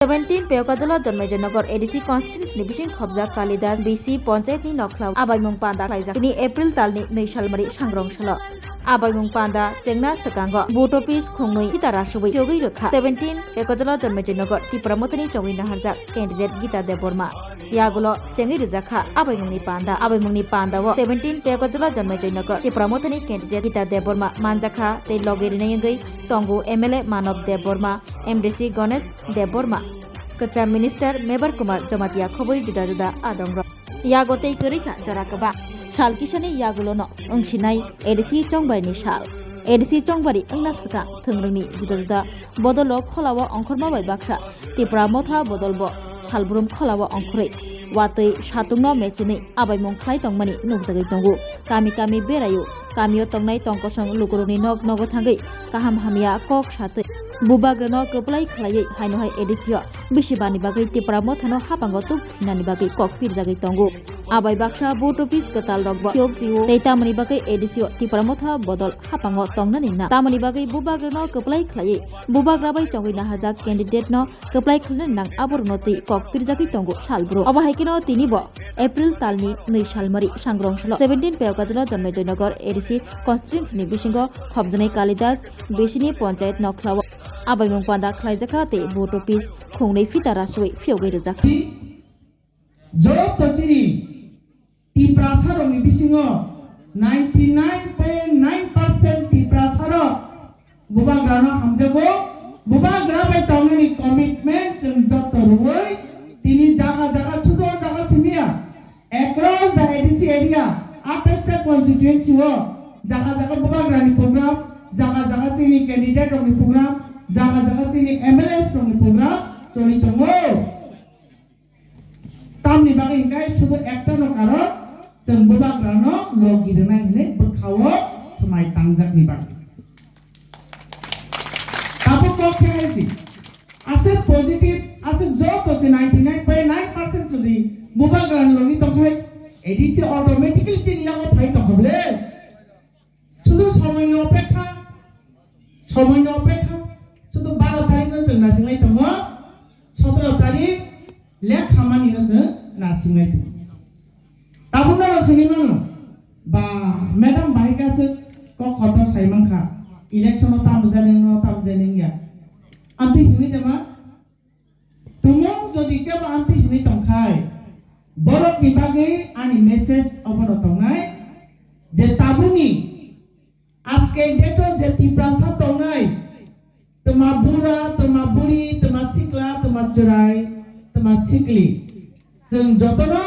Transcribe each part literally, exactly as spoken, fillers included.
Seventeen Peyokajala Jonmaijoynagar A D C constituency ni bising khobjak Kalidas B C panchayat ni nokhla abaimung panda khlaijak. Tini April tal ni nwi salmari sangrong salo abaimung panda chengna swkango vote office khungnwi phita rasubwi phiyogwi rwkha. Seventeen Peyokajala Jonmaijoynagar Tipra Mothani chongwi naharjak candidate Gita Debbarma yagulo chengwi rwjakha abaimungni panda. Abaimungni panda o seventeen Peyokajala Jonmaijoynagar Tipra Mothani candidate Gita Debbarma manjakha tei logi rinai wngwi tongo M L A Manob Debbarma, M D C Ganesh Debbarma, kwcham minister Mebar Kumar Jamatia khobwi juda juda adongrok. Yago tei kwrwi kha jora kwbang. Sal kisani yagulono wngsinai A D C chongbarini sal. A D C chongbari wngna swkang thwngrwngni juda juda bodolo kholao ongkhorma bai baksa Tipra Motha bodolbo salbrum kholao ongkhorwi watwi satungno mechinwi abaimung khlai tongmani nukjagwi tongo. Kami kami beraio, kamio tongnai tongkosong lukurokni nok nogo thangwi kaham hamya kok satwi bubagrano kwplai khlaiwi haino hai A D C o bisi bani bagwi Tipra Mothano hapango tub hinani bagwi kok pirjagwi tongo. Abai baksa vote office kwtal rokbo yok rio tei tamoni bagwi A D C o Tipra Motha bodol hapango tongnani na. Tamoni bagwi bubagrano kwplai khlaiwi bubagra bai chongwi naharjak candidate no kwplai khlainani nang aborokno twi kok pirjagwi tongo salbro. Obo hai kheno tini bo April talni nwi salmari sangrong salo seventeen Peyokajala Jonmaijoynagar A D C constituency ni bisingo khobjanai Kalidas B C ni panchayat nokhlao abaimung panda khlaijakha tei vote office khungnwi phita raswi phiyogwi rwjakha. Joto chini Tiprasa rokni bisingo ninety nine point nine percent Tiprasa rok bubagrano hamjago, bubagra bai tongnani commitment chwng joto rwui tini jaga jaga sudo jaga simiya across the A D C area atais ta constituency o jaga jaga bubagrani program, jaga jaga chini candidate rokni program, jaga jaga chini M L As rokni program choli tongo. Tamni bagwi hinkhe sudu ektano karon chwng bubagrano logi rwnai hinwi bwkhao swmai tangjakni bagwi. Tabuk kok khe hai si, aswk positive, aswk joto se ninety nine point nine percent sudi bubagrani logi tongkhai A D C automatically chini yago phai tongkha bwle. Sudu somoini opekha, somoini opekha, sudu baro tarikh no chwng nasinglai tongo, sotoro tarikh lekha mani no chwng nasinglai tongo. Tabuk no rw khwnwi mano, ba, madam bahai kha se kok kotor sai mankha, election o tamo jani wngno, tamo jani wngya. Amtwi hwnwi de ma, Tumung jodi kebo amtwi hwnwi tongkhai, borokni bagwi ani message obono tongnai je tabukni aske date-o je Tiprasa tongnai, twma bura, twma buri, twma sikla, twma chwrai, twma sikli, chwng jotono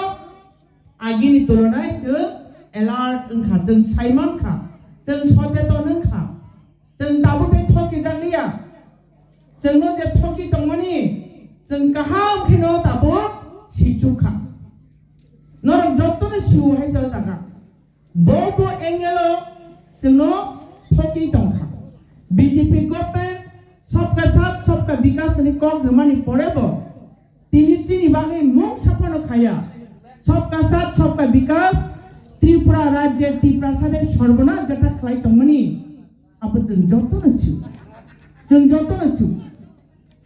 agini tulonai chwng alert wngkha, chwng saimankha, chwng socheton wngkha. Chwng tabuk tei thoki jak liya. Chwngno je thoki tongmani, chwng kaham kheno tabuk sichuk kha. Norok jotono siwo hai chao jaga. Bo bo angle o chwngno thoki tongkha. B J P government Sabka Saath Sabka Vikas ni kok rwmani pore bo tini chini bagwi mungsa phano khaya. Sabka Saath Sabka Vikas, Tripura rajye Tiprasa de sorbona jeta khlai tongmani. Abo chwng jotono sio. Chwng jotono sio.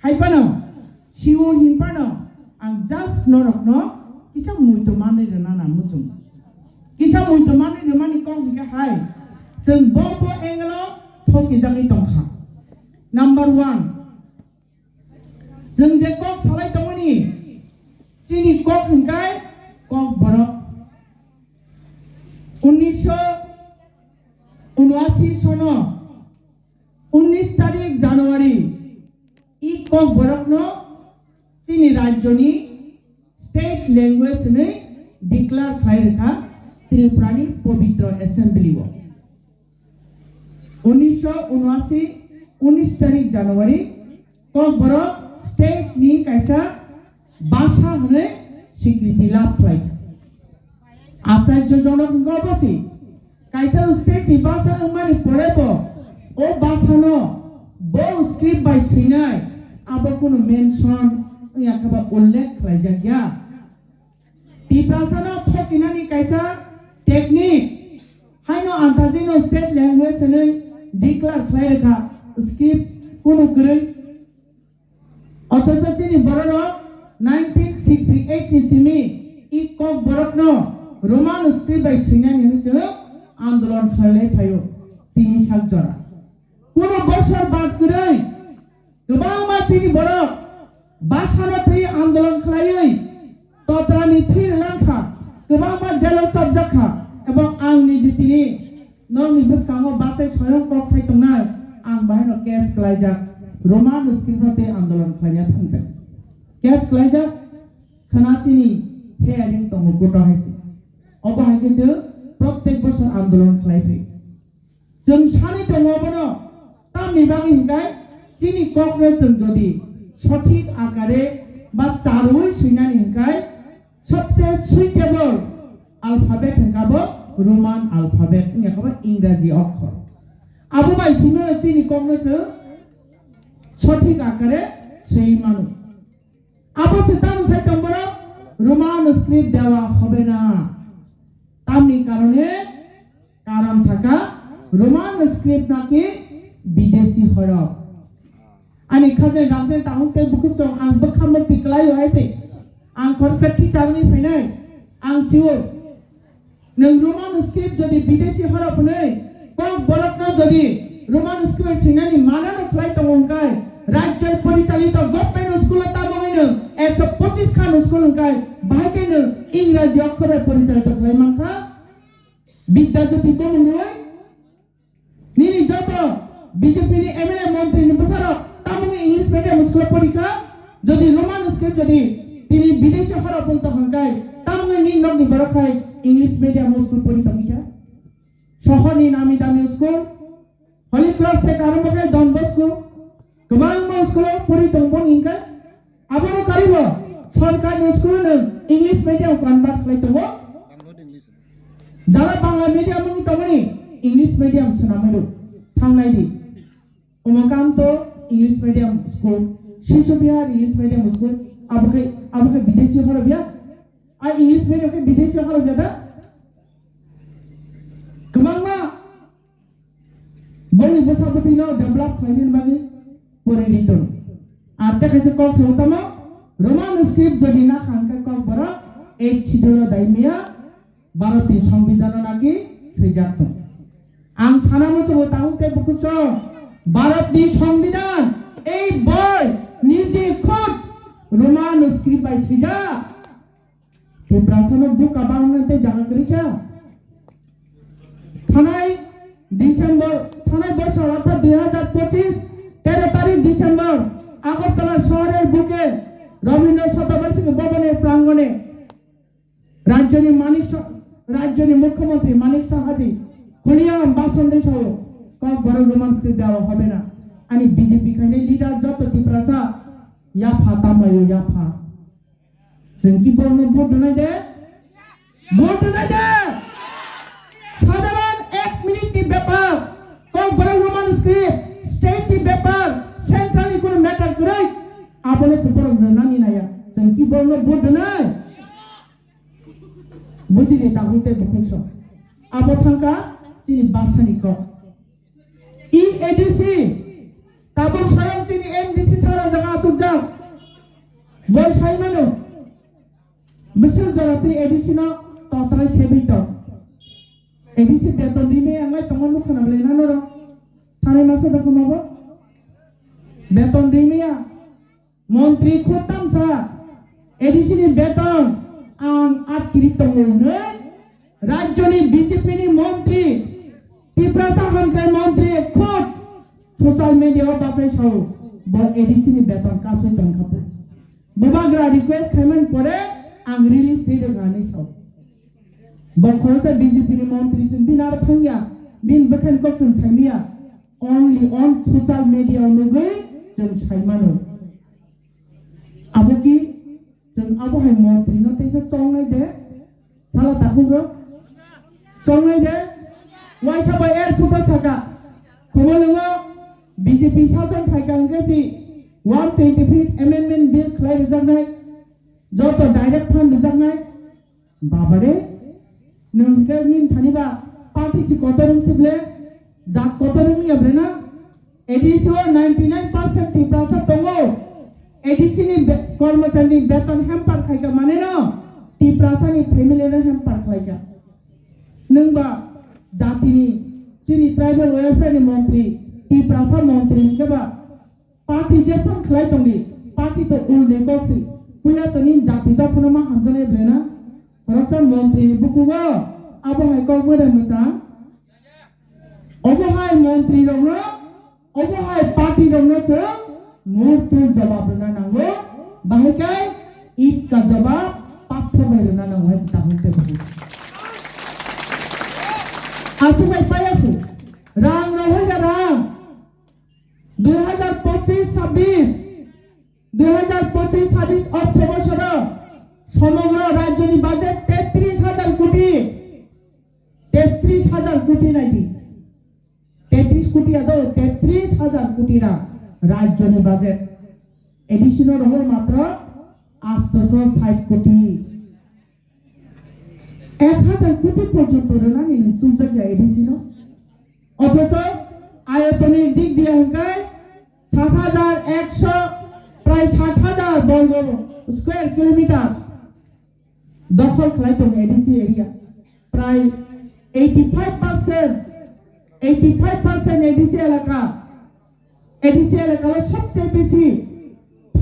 Hai phano sio hin phano ang just norokno kisa muito manwi rwna nang muchung. Kisa muito manwi rwmani kok hinkhe hai. Chwng bo bo angle o thokijagwi tongkha. Number one. Chwng je kok salai tongmani, chini kok hwnkhe kok borok. Unnisho unwasi sono unnis tarik January, i kok borokno chini rajyoni state language hwnwi declare khlai rwkha Tripurani Pobitro Assembly o. Unnisho unwasi, unnis tarik January, Kokborok state ni kaisa basa hwnwi sikriti lab khlai kha. Acharyo Jonok wngkha obo se. Kaisa state ni basa wngmani pore bo o basa no bo script bai swinai abo kunu mention wngya khe ba ullekh khlaijak ya. Tiprasano thokinani kaisa technique. Haino antajino state language hwnwi declare khlai rwkha script kunu kwrwi. Othocho chini bororok nineteen sixty eight ni simi i Kokborokno Roman script bai swinani hwnwi chwng andolon khlailai phaio tini sak jora. Kuno bosor bad kwrwi kwbangma chini borok basano thwi andolon khlaiwi totrani thwi rwlangkha, kwbangma jelo chopjakha, ebong ang niji tini nokni bwskango bachai soyong kok sai tongnai, ang bahaino case khlaijak, Roman script no tei andolon khlaina thangkha. Case khlaijak, khwna chini hearing tongo court o hai se. Obo hai khe chwng protek bosor andolon khlai phaio. Chwng sanwi tongo bono, tamni bagwi hinkai chini kokno chwng jodi sothik akare ba charwi swinani hinkai sobse suitable alphabet hwnkha bo Roman alphabet, wngya khe bo Ingraji okhor. Abo bai simi chini kokno chwng sothik akare swi mano. Abo se tamo sai tong borok Roman script dewa hobe na. Tamni karone, karon saka Roman script naki bidesi horok. Ani khajen ramjen tahung tei bukhuk chong ang bwkha mukti kwlai o hai se. Ang khoroksa teacher wngwi phainai. Ang sio. Nwng Roman script jodi bidesi horok hwnwi Kokborokno jodi Roman script swinani manano khlai tongo hwnkhe, rajyo porichalito government school o tamo hwnwi nwng ekso pochis khan school hwnkhe, bahai khe nwng Ingraji okhor bai porichalito khlai mankha. Bidya Jyoti bumung rwi nini joto B J P ni M L A montri ni bwsarok tamungni English medium school o pori kha, jodi Roman script jodi tini bidesi horok pung tong hwnkhe, tamungni nini nokni borok hai English medium o school pori tongwi kha? Sohor ni nami dami school, Holy Cross se karmo khe Don Bosco, kwbangma school o pori tong boni hwnkhe, abono karibo sorkar ni school no English medium convert khlai tongo. Jara Bangla medium wngwi tongmani English medium swnamwi rw thangnai di. Umakanto English medium school, Shishu Bihar English medium school, abo khe, abo khe bidesi horok ya? A English medium khe bidesi horok ya da? Kwbangma boni bwsa bwtwino develop khlainani bagwi pori ri tong. Ar tei kaisa kok se utamo, Roman script jodi na kha hwnkhe Kokborok eighth schedule o dai maya Bharat ni Songbidan o naki swijak tong. Ang sana muchungo tahung tei bukhuk chong, Bharat ni Songbidan ei boi niji khud Roman script bai swijak. Tiprasano buka bangna tei jaga kwrwi kha. Thanai December, thanai bosor orthat dui hazar pochis, tero tarik December, Agartala shohoror buke Rabindra Shatabarshiki Bhavanor prangone rajyoni Manik Sa-, rajyoni Mukhyamantri Manik Sahaji khuliyam bhasan de sao, Kokborok Roman script dewa hobe na. Ani B J P khainai leader joto Tiprasa yapha tamayo yapha. Chwng ki borokno vote rwnai de? Vote rwnai de? Sadharon ek minute ni bepar, Kokborok Roman script, state ni bepar, central ni kono matter kwrwi, abono se borok rwnani naya. Chwng ki borokno vote rwnai? Bujidi tahung tei bukhuk song. Abo thangkha chini bwsani kok. I A D C, tabuk soyang chini M D C sara jaga achukjak. Bo sai mano, bwswk jora twi A D C no totrai sebwi tong. A D C beton rimaya wngwi tongo nukha na belai na norok. Thanai masa da khumabo? Beton rimaya. Montri khud tamsa A D C ni beton ang atkiri tongo hwnwi rajyoni B J P ni montri, Tiprasa hamkrai montri khud social media o bachai sao bo A D C ni beton kasui tongkha phu. Bubagra request khaimani pore ang release ri rwkha hinwi sao. Bo khoroksa B J P ni montri chwng bini aro thangya, bini bwkhani kok chwng saimanya. Only on social media o nugwi chwng sai mano. Abo ki chwng abo hai montri no teisa chongnai de, sala takhuk rok chongnai de, waisa bai airport o saka, Khumulwngo B J P sason phaikha hwnkhe si one twenty fifth amendment bill khlai rwjaknai, joto direct fund rwjaknai, Baba re, nwng khe nini thani ba party si kotor wng si ble, jat kotor wng ya ble na? A D C o ninety nine percent Tiprasa tongo. A D C ni be-, kormochari ni beton hamper khaikha, mane no Tiprasa ni family no hamper khlaikha. Nwng ba jati ni, chini tribal welfare ni montri, Tiprasa montri hinkhe ba party jesam khlai tongdi, party to ul ni kok si, puila to ni jati dophano ma hamjaknai belai na, khoroksa montri ni bukugo abo hai kok mwdai mwchang, obo hai montri rok no Obo hai party rokno chwng murtu jawab rwna nango, bahai khe itka jawab pathor bai rwna nango hai tabuk tei buhi. Aswk bai paya khu, rang rohorya rang, dui hajar pochis sabbish, dui hajar pochis sabbish ortho bosoro somogro rajyoni budget tetris hajar koti, tetris hajar koti naidi. Tetris koti ado, tetris hajar koti rang rajyoni budget. A D C no rohor matro atso sho sait koti. Ek hajar koti porjonto rwnani nwng chukjakya A D C no. Othocho ayotoni dik diya hwnkhe sat hajar ekso, prai sat hajar borgo square kilometer. Dokhol khlai tongo A D C area. Prai eighty five percent, eighty five percent A D C elaka, A D C elaka o sobse besi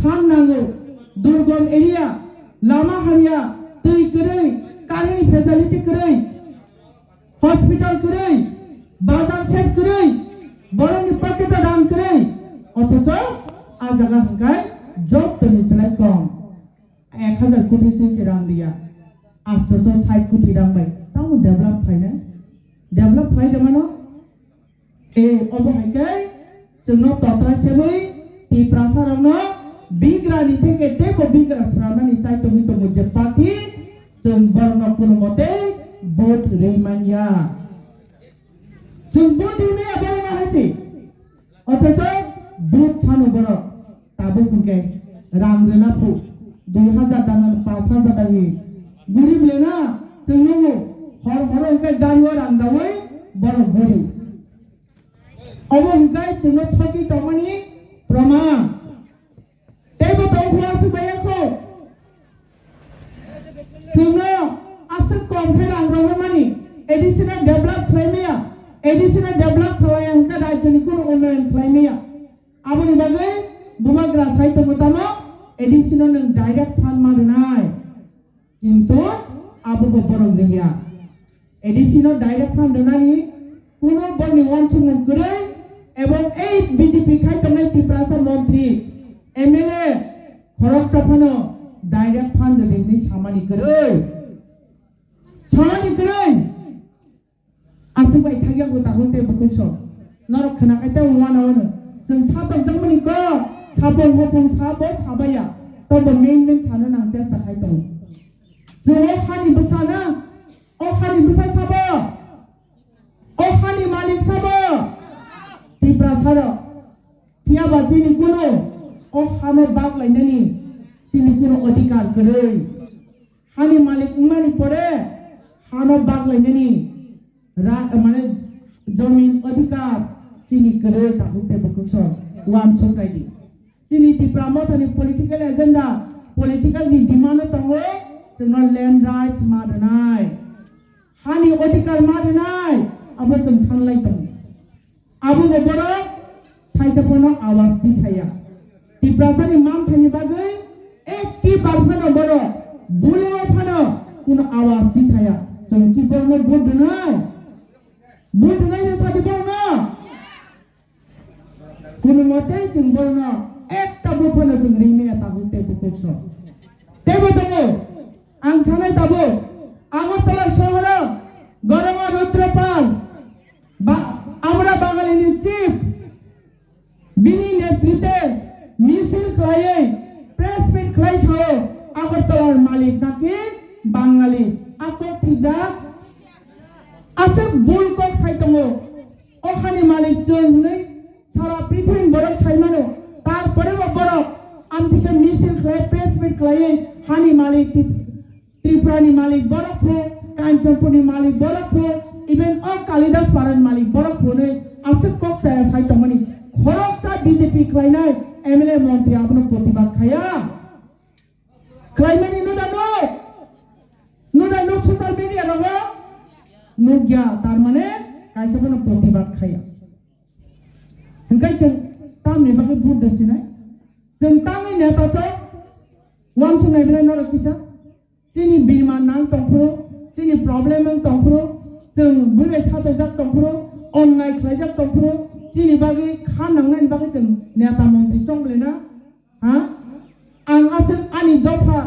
phan nango. Durgom area, lama hamya, twi kwrwi, current facility kwrwi, hospital kwrwi, bazar shed kwrwi, borokni pocket o rang kwrwi. Othocho a jaga hwnkhe job toni chwlai kom. Ek hajar koti se se rang riya. Atso sho sait koti rang bai. Tamo develop khlainai. Develop khlai de mano. E, obo hai khe chwngno totra sebwi Tiprasa rokno bigra ni theke tebo bigra swnamnani chai tongwi tongo je party chwng borokno kuno mote vote rwi manya. Chwng vote rwi maya borokno hai se. Othocho vote sano borok. Tabuk hwnkhe rang rwna phu dui hajar dana, panch hajar dagi. Guri bwle na, chwng nungo hor horo hwnkhe gari o rang dawi borok guri. Omo hwnkhe chwngno thoki tongmani proman. Teibo tongkhu aswk bai yakho. Chwngno aswk kom khe rang rohormani, A D C no develop khlai maya, A D C no develop khlai ya hwnkhe rajyoni kunu unnoyon khlai maya. Aboni bagwi bubagra sai tongo tamo, A D C no nwng direct fund ma rwnai. Kintu abo bo borok rwya. A D C no direct fund rwnani kuno borni wansukmung kwrwi, ebong ei B J P khai tongnai Tiprasa montri, M L A khoroksa phano direct fund rwdi hwnwi samani kwrwi. Samani kwrwi. Aswk bai thangya go tabuk tei bukhuk sok. Norok khwna khai tei wano wano. Chwng sa tongjakmani kok, sapung hopung sa bo sabaya. Tobo main main sana nang chesta khai tongo. Chwng o hani bwsa na, o hani bwsa sabo, o hani malik sabo. Tiprasa rok. Phiya ba chini kuno o hano bak lainani chini kuno adhikar kwrwi. Hani malik wngmani pore hano bak lainani ra-, mane jomin adhikar chini kwrwi tabuk tei bukhuk sok wansuk laidi. Chini Tipra Mothani political agenda, political ni demand o tongo chwngno land rights ma rwnai, hani adhikar ma rwnai, abo chwng sanlai tongo. Abo bo borok thaisa phano awas di saya. Tiprasani manthaini bagwi ekti bar phano borok buleo phano kuno awas di saya. Chwng ki borokno vote rwnai? Vote rwnai ya sadi borokno? Kuno mote chwng borokno ekta vote phano chwng rimaya tabuk tei bukhuk sok. Teibo tongo, ang sanai tabuk, Agartala sohoro Goroma Rudrapal, Ba-, Amra Bangali ni chief, bini netrite misil khlaiwi press meet khlai sao, Agartala malik naki Bangali, a kok thikda? Aswk bul kok sai tongo, o hani malik chwng hwnwi sara prithibini borok sai mano, tarpore bo borok amtwikhe misil khlai, press meet khlaiwi hani malik tip-, Tripura ni malik borok pho, Kanchanpur ni malik borok pho, even o Kalidas Para ni malik borok pho hwnwi aswk kok chaya sai tongmani. Khoroksa B J P khlainai, M L A montri abono protibad khaya. Khlaimani nuda nuk. Nuda nuk social media rogo. Nukya, tar mane kaisa bono protibad khaya. Hingkai chwng tamni bagwi vote de sinai? Chwng tangwi neta chok. Wansuk nai belai norok kisa. Chini birma nang tongphuru, chini problem wng tongphuru, chwng bwrwi satojak tongphuru, onnai khlaijak tongphuru, chini bagwi kha nangnani bagwi chwng neta montri chong belai na? Ha? Ang aswk ani dopha,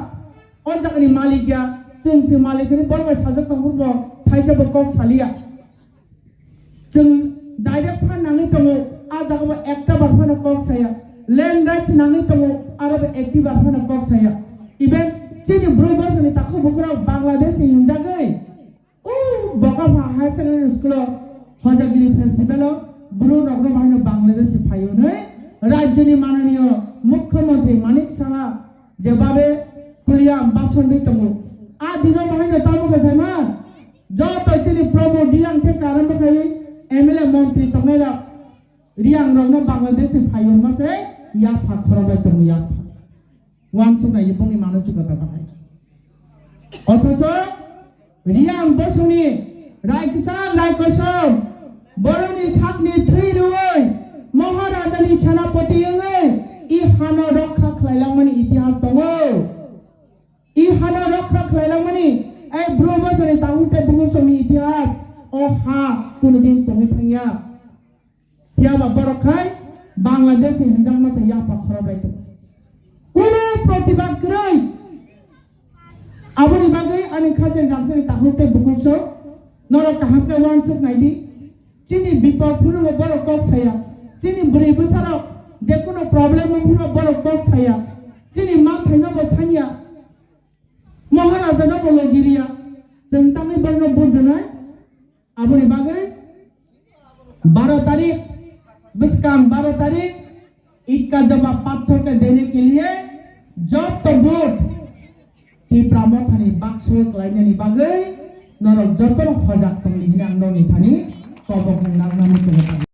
o jagani malik ya, chwng se malik hwnwi borok bai sajak tongphuru bo thaisa bo kok saliya. Chwng direct phan nangwi tongo, a jaga bo ekta bar phano kok saya. Land rights nangwi tongo, aro bo ekti bar phano kok saya. Even chini bwrwi bosongni takhuk bukhurok Bangladesh ni hinjagwi, o Bokapha Higher Secondary School o Hojagiri Festival o bwrwi rokno bahino Bangladesh ni phaio hwnwi rajyoni mananiyo Mukhyamantri Manik Saha jebabe kulia bhasan rwi tongo. A dino bahino tamo khe saima, joto chini Pramod Reang khe karon bwkhai M L A montri tongnai rok Reang rokno Bangladesh ni phaiyungma se yapha khorok bai tongo yapha. Wansuk nai bongni mano sukata bahai. Othocho Reang bosongni rai kwchang rai kosom borokni sakni thwi rwui Maharajani senapati wngwi i hano rokha khlailangmani itihas tongo. I hano rokha khlailangmani, ei bru bosoni tahuk tei bukuchomni itihas, o ha kunu din tongwi thangya. Phiya ba borok khai Bangladesh ni hinjakma se yapha khorok lai tongo. Kunu protibad kwrwi. Aboni bagwi ani khajani ramsani tahuk tei bukukso norok kaham khe wansuk nai di. Chini bipod phuru bo borok kok saya. Chini bwrwi bwsarok je kunu problem wng phuru borok kok saya. Chini manthaino bo sanya. Maharaja no bo logiriya. Chwng tangwi borokno vote rwnai. Aboni bagwi baro tarik, bwskang baro tarik, ikka jawab patthor ke dene ke liye joto vote Tipra Mothani bakso klainani bagwi norok jotono hojak tongdi hwnwi ang nokni thani kobok nang nangmani tongwi.